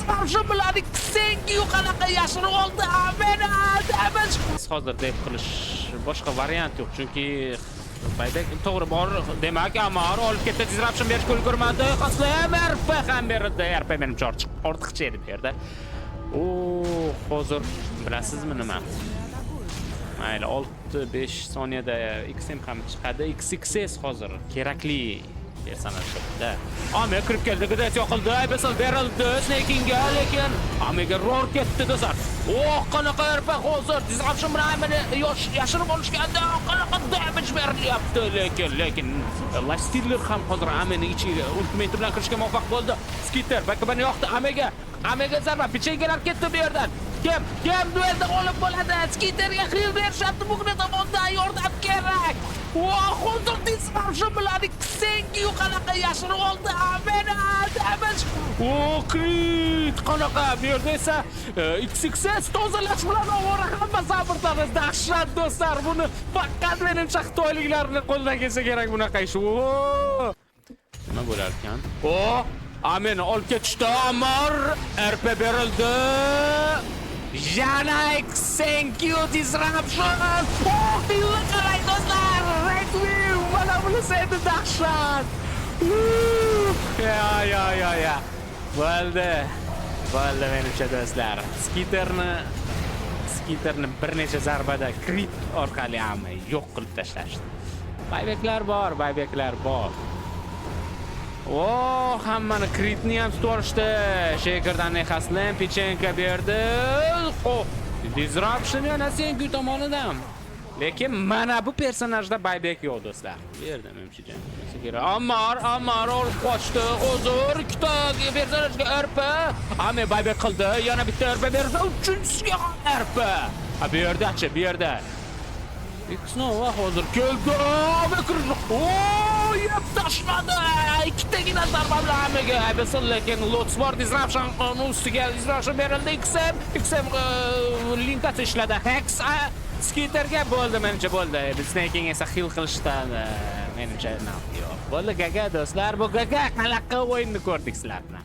Disruption bilan Xengi qanaqa yashirib oldi. Ameni damage. Hozir deb qilish boshqa variant yo'q, chunki buyback to'g'ri bor. Demak, Amar olib ketdi, disruption berishga ulgurmadi. Haslem RP ham berildi. RP menimcha ortiqcha edi bu yerda. O, hozir bilasizmi nima? Mayli, 6-5 soniyada XM ham chiqadi. XXS hozir kerakli personaj da. Ame kirib keldi, GDS yoqildi, Abyssal berildi Snakingga, lekin Amega roar ketdi, do'stlar. Oh, qanaqa RP hozir disruption bilan Ameni yashirib olishganda qanaqa damage berilyapti, lekin Lifestealer ham hozir Ameni ichiga ultimate bilan kirishga muvaffaq bo'ldi. Skitter BKBni yoqdi Amega. Amega zarba, pechenkalar ketdi bu yerdan. Kim? Kim duelda g'olib bo'ladi? Skitterga heal berishyapti, Mugna tomondan yordam kerak. Voh, hozir disruption bilan Xengi qanaqa yashirib oldi. Ameni damage. O, crit qanaqa bu yerda esa XXS tozalash bilan ovora hamma sabr. Dahshat, do'stlar, buni faqat menimcha xitoyliklarni qo'lidan kelsa kerak bunaqa ish. O! Nima bo'lar ekan? O! Ameni olib ketishdi Amar. RP berildi. Yana Xenq disruption. Oh, healni qarang, do'stlar. Requiem mana bunisi endi dahshat. Ya ya ya ya. Bo'ldi. Bo'ldi menimcha, do'stlar. Skitterni bir necha zarbada crit orqali hamma yo'q qilib tashlashdi. Buybacklar bor, buybacklar bor. Oh, hammani critni ham tutib olishdi. Shakerdan Haslam pechenka berdi. Oh, disruption yana Senku tomonidan. Lekin mana bu personajda buyback yo'q, do'stlar. Bu yerda menimcha jang bo'lmasa kerak. Amar, Amar olib qochdi. Hozir ikkita personajga RP. Ame buyback qildi. Yana bitta RP berdi. Uchinchisiga ham RP. Ha, bu yerdachi, bu yerda. X-Nova hozir keldi. Ame kirdi. O, yeb tashladi. Ikkitagina zarba bilan Amega. Abyssal, lekin Lots bor, disruption uni ustiga disruption berildi. XM, XM linkasi ishladi. Hex Skitterga bo'ldi, menimcha bo'ldi. Snaking esa heal qilishdan menimcha naf yo'q. Bo'ldi, GG, do'stlar, bu GG, qanaqa o'yinni ko'rdik sizlar bilan.